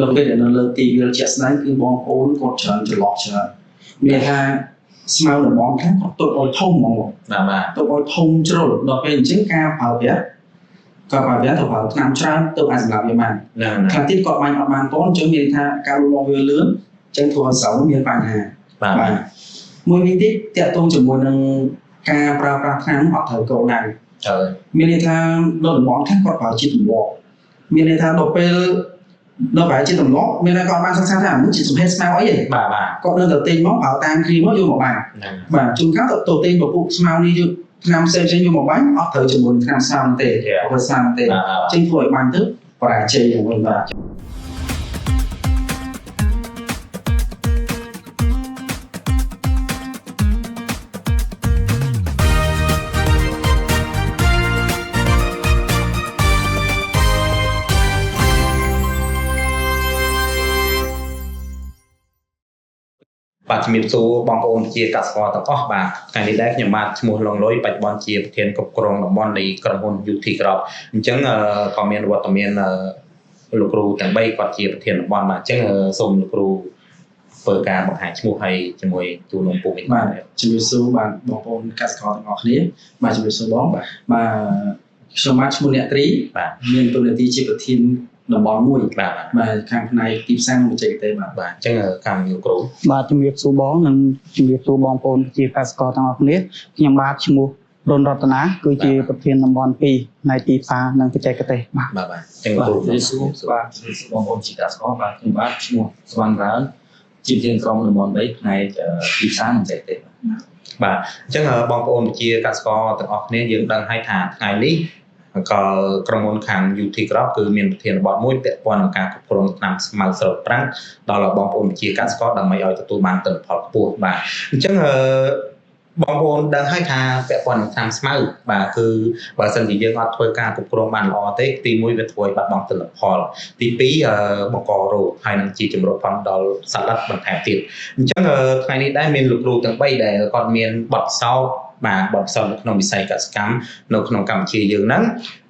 នៅពេលដែលនៅលើទីវាលជាក់ស្ដែងគឺបងប្អូនគាត់ច្រើនច្រឡោះច្រើនមានថាស្មៅតំបន់ខ្លះគាត់ទុកឲ្យធំហ្មងបាទទុកឲ្យធំជ្រុលដល់ពេលអញ្ចឹងការប្រើប្រាស់ក៏ប្រើប្រាស់ទៅប្រើថ្នាំច្រើនទៅអាចសម្រាប់វាបានខ្លះទៀតគាត់បាញ់អត់បានតអញ្ចឹងមានថាការលូតលាស់វាលឿនអញ្ចឹងធ្វើឲ្យស្រូវមានបញ្ហាបាទមួយវិញទៀតតាក់ទងជាមួយនឹងការប្រើប្រាស់ថ្នាំអត់ត្រូវគោលដៅមានន័យថាដល់តំបន់ខ្លះគាត់ប្រើជាទម្លាប់មានន័យថាដល់ពេលដល់ប្រើជាទម្លាប់មានន័យគាត់បានសិក្សាថាអានេះជាប្រភេទស្មៅអីបាទគាត់នៅតែទិញមកប្រើតាមគ្រីមកយកមកបាញ់បាទជួនកាលទៅទិញពពួកស្មៅនេះយកថ្នាំផ្សេងៗយកមកបាញ់អត់ត្រូវជាមួយនឹងថ្នាំស្មៅទេប្រភេទស្មៅទេចេញធ្វើឲ្យបាញ់ទៅបរាជ័យយ៉ាងវិញបាទបាទជំរាបសួរបងប្អូនជាកសិករទាំងអស់បាទថ្ងៃនេះដែរខ្ញុំបាទឈ្មោះឡុងលុយបច្ចុប្បន្នជាប្រធានគ្រប់គ្រងតំបន់នៃក្រុមហ៊ុន UT Crop អញ្ចឹងក៏មានវត្តមានលោកគ្រូទាំង3គាត់ជាប្រធានតំបន់បាទអញ្ចឹងសូមលោកគ្រូធ្វើការបង្ហាញឈ្មោះហើយជាមួយជូនលោកពូវិញបាទជំរាបសួរបាទបងប្អូនកសិករទាំងអស់គ្នាបាទជំរាបសួរបងបាទខ្ញុំបាទឈ្មោះអ្នកត្រីបាទមានតួនាទីជាប្រធានតំបន់មួយបាទបាទខាងផ្នែកទីផ្សារនិងបច្ចេកទេសបាទបាទអញ្ចឹងខាងលោកគ្រូបាទជំរាបសួរបងនិងជំរាបសួរបងប្អូនជាកសិករទាំងអស់គ្នាខ្ញុំបាទឈ្មោះរុនរតនាគឺជាប្រធានតំបន់2ផ្នែកទីផ្សារនិងបច្ចេកទេសបាទបាទអញ្ចឹងលោកគ្រូជំរាបសួរបាទជំរាបសួរបងប្អូនជាកសិករបាទខ្ញុំបាទឈ្មោះសវណ្ណរើនជាប្រធានក្រុមតំបន់3ផ្នែកទីផ្សារនិងបច្ចេកទេសបាទអញ្ចឹងបងប្អូនជាកសិករទាំងអស់គ្នាយើងដឹងហើយថាថ្ងៃនេះក៏ក្រុមហ៊ុនខាង UT Crop គឺមានប្រធានបទមួយពាក់ព័ន្ធនឹងការគ្រប់គ្រងថ្នាំស្មៅស្រូវប្រាំងដល់បងប្អូនជាកសិករដើម្បីឲ្យទទួលបានទិន្នផលខ្ពស់បាទអញ្ចឹងបងប្អូនដឹងហើយថាពាក់ព័ន្ធនឹងថ្នាំស្មៅបាទគឺបើសិនជាយើងអត់ធ្វើការគ្រប់គ្រងបានល្អទេទី1វាធ្វើឲ្យបាត់បង់ទិន្នផលទី2បង្ករោគហើយនឹងជាជំរកផងដល់សត្វល្អិតបន្ថែមទៀតអញ្ចឹងថ្ងៃនេះដែរមានលោកគ្រូទាំង3ដែលគាត់មានបទពិសោធន៍បាទបទពិសោធន៍នៅក្នុងវិស័យកសិកម្មនៅក្នុងកម្ពុជាយើងហ្នឹង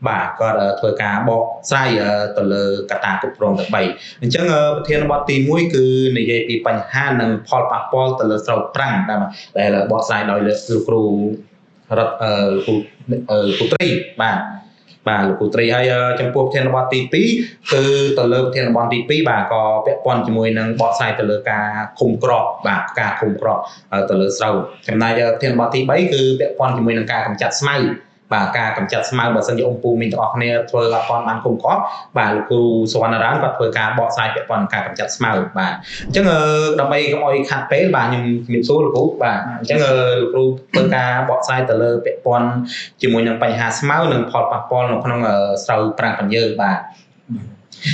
បាទគាត់ធ្វើការបកស្រាយទៅលើកត្តាគ្រប់គ្រងទាំង3អញ្ចឹងប្រធានបទទី1គឺនិយាយពីបញ្ហានិងផលប៉ះពាល់ទៅលើស្រូវប្រាំងដែលបកស្រាយដោយលោកគ្រូរដ្ឋលោកគ្រូត្រីបាទបាទលោកគ្រូត្រីហើយចំពោះប្រធានបទទី2គឺទៅលើប្រធានបទទី2បាទក៏ពាក់ព័ន្ធជាមួយនឹងបកស្រាយទៅលើការឃុំក្របបាទការឃុំក្របទៅលើស្រូវចំណែកប្រធានបទទី3គឺពាក់ព័ន្ធជាមួយនឹងការកម្ចាត់ស្មៅបាទការកម្ចាត់ស្មៅបើសិនជាអង្គពូមីងទាំងអស់គ្នាធ្វើអត់បានឃុំក្របបាទលោកគ្រូសវណ្ណរានគាត់ធ្វើការបកស្រាយពាក់ព័ន្ធនឹងការកម្ចាត់ស្មៅបាទអញ្ចឹងដើម្បីកុំឲ្យខាត់ពេលបាទខ្ញុំជំរាបសួរលោកគ្រូបាទអញ្ចឹងលោកគ្រូធ្វើការបកស្រាយទៅលើពាក់ព័ន្ធជាមួយនឹងបញ្ហាស្មៅនិងផលប៉ះពាល់នៅក្នុងស្រូវប្រាំងពន្យើបាទ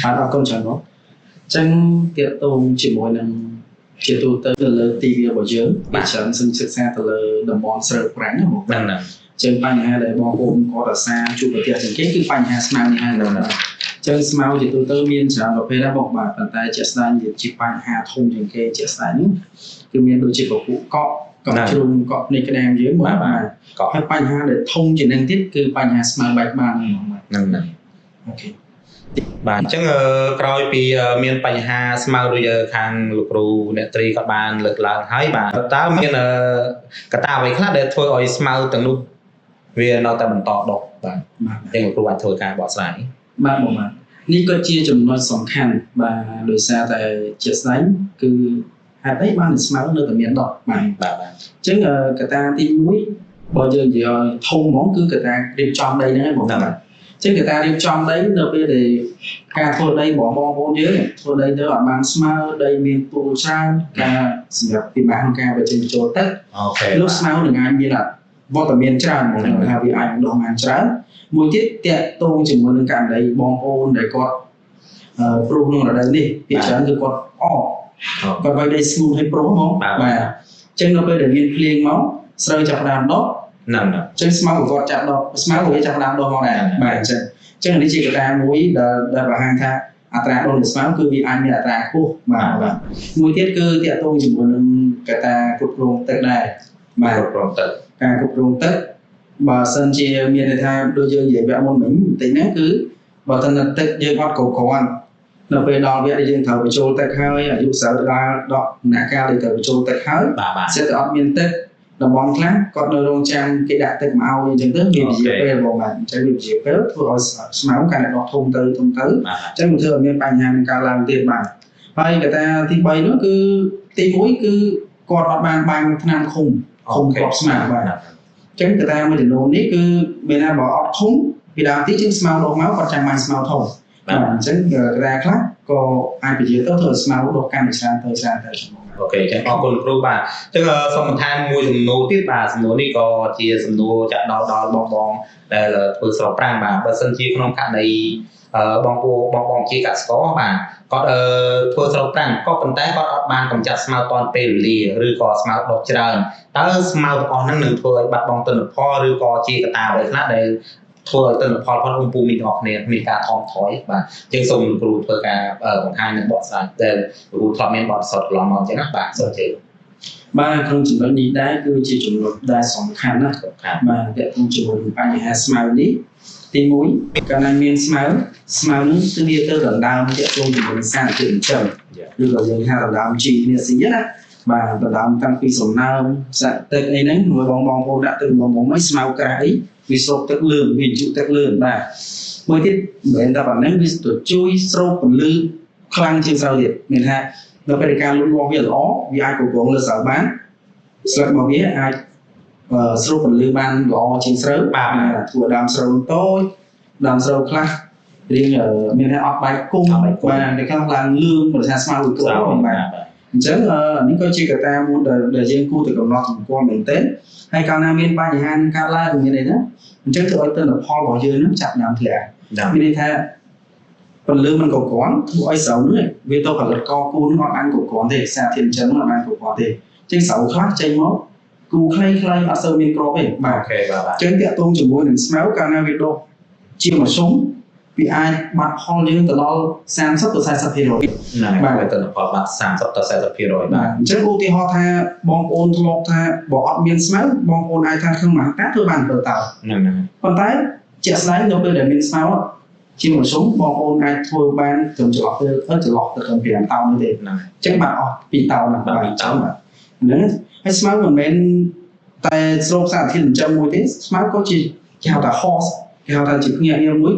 បាទអរគុណច្រើនបងអញ្ចឹងទាក់ទងជាមួយនឹងជាទូទៅទៅលើទីវាលរបស់យើងបាទច្រើនសិក្សាទៅលើតំបន់ស្រូវប្រាំងណាបងហ្នឹងហ្នឹងចឹងបញ្ហាដែលបងប្អូនគាត់អាសាជួបប្រទះជាងគេគឺបញ្ហាស្មៅនេះហើយហ្នឹងចឹងស្មៅជាទូទៅមានច្រើនប្រភេទដែរបងបាទប៉ុន្តែជាក់ស្ដែងជាបញ្ហាធំជាងគេជាក់ស្ដែងនេះគឺមានដូចជាពពួកកក់កក់ជ្រុងកក់នេះក្តាមយើងបាទកក់ហើយបញ្ហាដែលធំជាងនឹងទៀតគឺបញ្ហាស្មៅបែកបាក់ហ្នឹងបាទហ្នឹងហ្នឹងអូខេបាទអញ្ចឹងក្រោយពីមានបញ្ហាស្មៅដូចខាងលោកគ្រូអ្នកត្រីក៏បានលើកឡើងហើយបាទតើមានកត្តាអ្វីខ្លះដែលធ្វើឲ្យស្មៅទាំងនោះវានៅតែបន្តដុះបាទអញ្ចឹងលោកគ្រូអាចធ្វើការបកស្រាយបាទបងបាទនេះក៏ជាចំណុចសំខាន់បាទដោយសារតែជាក់ស្ដែងគឺហេតុអីបានស្មៅនៅតែមានដុះបាទបាទអញ្ចឹងកត្តាទី1បើយើងនិយាយឲ្យធំហ្មងគឺកត្តារៀបចំដីហ្នឹងឯងបងបាទអញ្ចឹងកត្តារៀបចំដីនៅពេលដែលការធ្វើដីរបស់បងប្អូនយើងធ្វើដីទៅអត់បានស្មើដីមានទួលច្រើនការសម្រាប់ពិបាកក្នុងការបញ្ចេញបញ្ចូលទឹកអូខេលោកស្មៅនឹងអាចមានវត្តមានច្រើនថាវាអាចដុះបានច្រើនមួយទៀតតាក់ទងជាមួយនឹងករណីបងប្អូនដែលគាត់ព្រោះក្នុងរដូវនេះភាគច្រើនគឺគាត់អកគាត់វាយដីស្ងួតឲ្យព្រោះហ្មងបាទអញ្ចឹងនៅពេលដែលមានភ្លៀងមកស្រូវចាប់ផ្ដើមដុះហ្នឹងអញ្ចឹងស្មៅក៏គាត់ចាប់ដុះស្មៅក៏វាចាប់ផ្ដើមដុះមកដែរបាទអញ្ចឹងនេះជាកត្តាមួយដែលបង្ហាញថាអត្រាដុះនៃស្មៅគឺវាអាចមានអត្រាខ្ពស់បាទបាទមួយទៀតគឺតាក់ទងជាមួយនឹងកត្តាគ្រប់គ្រងទឹកដែរបាទគ្រប់គ្រងទឹកការគ្រប់គ្រងទឹកបើសិនជាមានន័យថាដូចយើងនិយាយវគ្គមុនមិញបន្តិចហ្នឹងគឺបើសិនតែទឹកយើងអត់គ្រប់គ្រាន់ នៅពេលដល់វគ្គដែលយើងត្រូវបញ្ចូលទឹកហើយអាយុស្រូវដល់ដកដំណាក់កាលដែលត្រូវបញ្ចូលទឹកហើយសិតតែអត់មានទឹកតំបន់ខ្លះគាត់នៅរងចាំគេដាក់ទឹកមកឲ្យអញ្ចឹងទៅវាជាពេលបងបាទអញ្ចឹងវាជាពេលធ្វើឲ្យស្មៅកាន់តែដកធំទៅធំទៅអញ្ចឹងវាធ្វើឲ្យមានបញ្ហានឹងកើតឡើងទៀតបាទហើយកត្តាទី3នោះគឺទី1គឺគាត់អត់បានបាញ់ថ្នាំឃុំគ្រាប់ស្មៅបាទអញ្ចឹងកត្តាមួយចំនួននេះគឺមានថាបើអត់ឃុំពីដើមទីជាងស្មៅដកមកគាត់ចាំបាញ់ស្មៅធំបាទអញ្ចឹងកត្តាខ្លះក៏អាចពជាទៅធ្វើស្មៅដកកាន់តែច្រើនទៅច្រើនទៅអូខេចឹងអរគុណគ្រូបាទអញ្ចឹងសូមបន្ថែមមួយសំណួរទៀតបាទសំណួរនេះក៏ជាសំណួរចាក់ដល់បងដែលធ្វើស្រុកប្រាំងបាទបើសិនជាក្នុងករណីបងពូបងជាកសិករបាទគាត់ធ្វើស្រូវប្រាំងក៏ប៉ុន្តែគាត់អត់បានកម្ចាត់ស្មៅទាន់ពេលវេលាឬក៏ស្មៅដុះច្រើនតើស្មៅទាំងអស់ហ្នឹងនឹងធ្វើឲ្យបាត់បង់ទិន្នផលឬក៏ជាកត្តាអ្វីខ្លះដែលធ្វើឲ្យទិន្នផលផលអង្គពូមីទាំងអស់គ្នាមានការថមថយបាទអញ្ចឹងសូមគ្រូធ្វើការបង្ហាញនិងបកស្រាយដែលគ្រូធ្លាប់មានបទពិសោធន៍កន្លងមកអញ្ចឹងណាបាទសូមជឿបាទក្នុងចំណុចនេះដែរគឺជាចំណុចដែលសំខាន់ណាស់បាទទាក់ទងជាមួយនឹងបញ្ហាស្មៅនេះទី1កាលណាមានស្មៅនោះគឺវាទៅដណ្ដើមទាក់ទងជាមួយនឹងសារធាតុចិញ្ចឹមឬក៏យើងហៅដណ្ដើមជីគ្នាស៊ីណាបាទដណ្ដើមតាំងពីសំណើមសាក់ទឹកអីហ្នឹងមួយបងប្អូនដាក់ទឹកបងមិនស្មៅក្រាស់អីវាស្រូបទឹកលឿនវាជក់ទឹកលឿនបាទមួយទៀតមិនមែនតែប៉ុណ្ណឹងវាទៅជួយស្រូបពន្លឺខ្លាំងជាងស្រូវទៀតមានថានៅពេលការលូតលាស់វាល្អវាអាចគ្រប់គ្រងលើស្រូវបានស្លឹករបស់វាអាចស្រូបពន្លឺបានល្អជាងស្រូវបាទធ្វើដើមស្រូវតូចដើមស្រូវខ្លះរៀងមានថាអត់បែកគុំបាទតែខ្លះឡើងលឿងប្រសាស្មៅវាក្របាទអញ្ចឹងនេះក៏ជាកត្តាមួយដែលយើងគួរតែកំណត់សម្គាល់មែនទែនហើយកាលណាមានបញ្ហាកើតឡើងមានអីណាអញ្ចឹងធ្វើឲ្យទិន្នផលរបស់យើងនឹងចាប់ដើមធ្លាក់មានន័យថាពន្លឺមិនគ្រប់គ្រាន់ធ្វើឲ្យស្រូវនោះវាទៅផលិតកគូនោះអត់បានគ្រប់គ្រាន់ទេសារធាតុចិញ្ចឹមនោះអត់បានគ្រប់គ្រាន់ទេអញ្ចឹងស្រូវខ្លះចេញមកគូខ្លីៗអត់សូវមានគ្រាប់ទេបាទអូខេបាទអញ្ចឹងទាក់ទងជាមួយនឹងស្មៅកាលណាវាដុះជាមធ្យមវាអាចបាត់ផលយើងទៅដល់30ទៅ40% ហ្នឹងហើយទិន្នផលបាត់30ទៅ40%បាទអញ្ចឹងឧទាហរណ៍ថាបងប្អូនធ្លាប់ថាបើអត់មានស្មៅបងប្អូនអាចថាក្នុងមហាតាធ្វើបាន7តោហ្នឹងហើយប៉ុន្តែជាក់ស្ដែងនៅពេលដែលមានស្មៅជាមធ្យមបងប្អូនអាចធ្វើបានត្រឹមចន្លោះទៅចន្លោះទៅត្រឹម5តោននេះទេហ្នឹងអញ្ចឹងបាត់អស់2តោនហ្នឹងបាទ2តោនបាទហ្នឹងហើយស្មៅមិនមែនតែស្រូបសារធាតុចិញ្ចឹមមួយទេស្មៅក៏ជាគេហៅថា horse គេហៅថាជាភ្នាក់ងារមួយ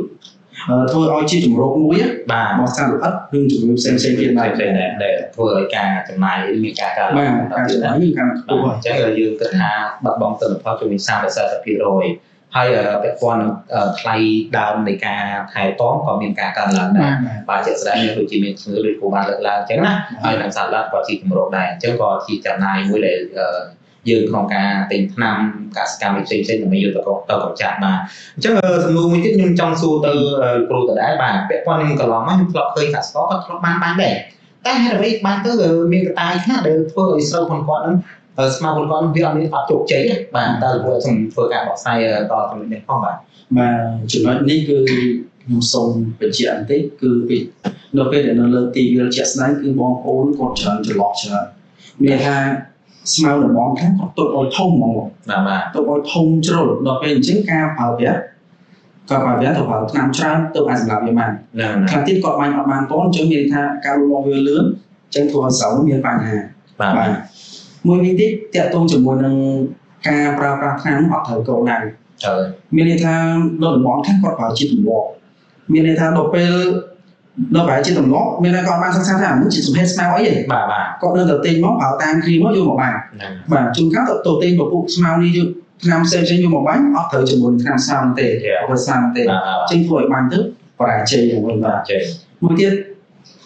ធ្វើឲ្យជាជំរកមួយបាទរបស់សារល្អិតនិងជំងឺផ្សេងៗទៀតដែរដែលធ្វើឲ្យការចំណាយមានការកើនឡើងការចំណាយមានការខ្ពស់អញ្ចឹងយើងគិតថាបាត់បង់ទិន្នផលជំនាញ30-40%ហើយពាក់ព័ន្ធនឹងថ្លៃដើមនៃការថែទាំក៏មានការកើនឡើងដែរបាទជាក់ស្ដែងដូចជាមានជំងឺដូចគ្រូបានលើកឡើងអញ្ចឹងណាហើយនឹងសារល្អិតក៏ជាជំរកដែរអញ្ចឹងក៏ជាចំណាយមួយដែលយើងក្នុងការទិញថ្នាំកសិកម្មផ្សេងៗដើម្បីយកទៅកម្ចាត់បាទអញ្ចឹងសំណួរមួយទៀតខ្ញុំចង់សួរទៅគ្រូដដែលបាទពាក់ព័ន្ធនឹងកន្លងមកខ្ញុំធ្លាប់ឃើញកសិករគាត់ធ្លាប់បានបាញ់ដែរតែហេតុអ្វីបានទៅមានកត្តាខ្លះដែលធ្វើឲ្យស្រូវរបស់គាត់នឹងស្មៅរបស់គាត់វាអត់មានអត់ជោគជ័យបាទតើលោកគ្រូសូមធ្វើការបកស្រាយដល់ចំណុចនេះផងបាទបាទចំណុចនេះគឺខ្ញុំសូមបញ្ជាក់បន្តិចគឺនៅពេលដែលនៅលើទីវាលជាក់ស្ដែងគឺបងប្អូនគាត់ច្រើនច្រឡោះច្រើនមានថាស្មៅតំបន់ខ្លះគាត់ទុកឲ្យធំហ្មងបាទទុកឲ្យធំជ្រុលដល់ពេលអញ្ចឹងការប្រើប្រាស់គាត់ប្រើប្រាស់ទៅប្រើថ្នាំច្រើនទៅអាចសម្រាប់វាបានខ្លះទៀតគាត់បាញ់អត់បានតអញ្ចឹងមានន័យថាការលូតលាស់វាលឿនអញ្ចឹងធ្វើឲ្យស្រូវមានបញ្ហាបាទមួយវិញទៀតទាក់ទងជាមួយនឹងការប្រើប្រាស់ថ្នាំអត់ត្រូវគោលដៅមានន័យថាដល់តំបន់ខ្លះគាត់ប្រើជាទម្លាប់មានន័យថាដល់ពេលដល់ប្រហែលជាទម្លាប់មានតែគាត់បានសិក្សាថាអានេះជាប្រភេទស្មៅអីទេបាទបាទគាត់នៅតែទិញមកប្រើតាមគ្រីមកយកមកបាញ់បាទជួនកាលទៅទិញពពុះស្មៅនេះយកថ្នាំផ្សេងៗយកមកបាញ់អត់ត្រូវជាមួយនឹងថ្នាំស្មៅទេប្រភេទស្មៅទេចេញធ្វើឲ្យបាញ់ទៅបរាជ័យយ៉ាងវិញបាទមួយទៀត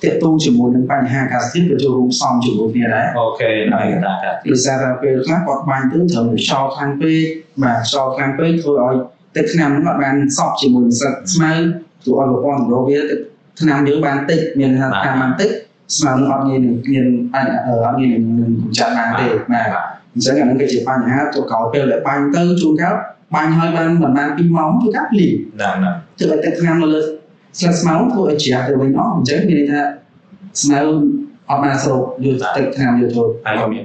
ទាក់ទងជាមួយនឹងបញ្ហាអាកាសធាតុក៏ចូលរួមផ្សំជាមួយគ្នាដែរអូខេហើយកត្តាអាកាសធាតុដោយសារតែពេលខ្លះគាត់បាញ់ទៅត្រូវខ្យល់ខ្លាំងពេកបាទខ្យល់ខ្លាំងពេកធ្វើឲ្យទឹកថ្នាំនោះអត់បានសប់ជាមួយនឹងស្លឹកស្មៅធ្វើឲ្យប្រព័ន្ធសម្របវាទឹកថ្នាំយើងបានតិចមានថាថ្នាំបានតិចស្មៅនឹងអត់ងាយនឹងមានបញ្ហាអត់ងាយនឹងកម្ចាត់បានទេបាទអញ្ចឹងអានឹងគឺជាបញ្ហាទៅក្រោយពេលដែលបាញ់ទៅជួនកាលបាញ់ហើយបានប្រហែល2ម៉ោងជួនកាលភ្លៀងហ្នឹងធ្វើឲ្យទឹកថ្នាំនៅលើស្លឹកស្មៅធ្វើឲ្យជ្រះទៅវិញអស់អញ្ចឹងមានន័យថាស្មៅអត់បានស្រូបយកទឹកថ្នាំយកចូលហើយក៏មាន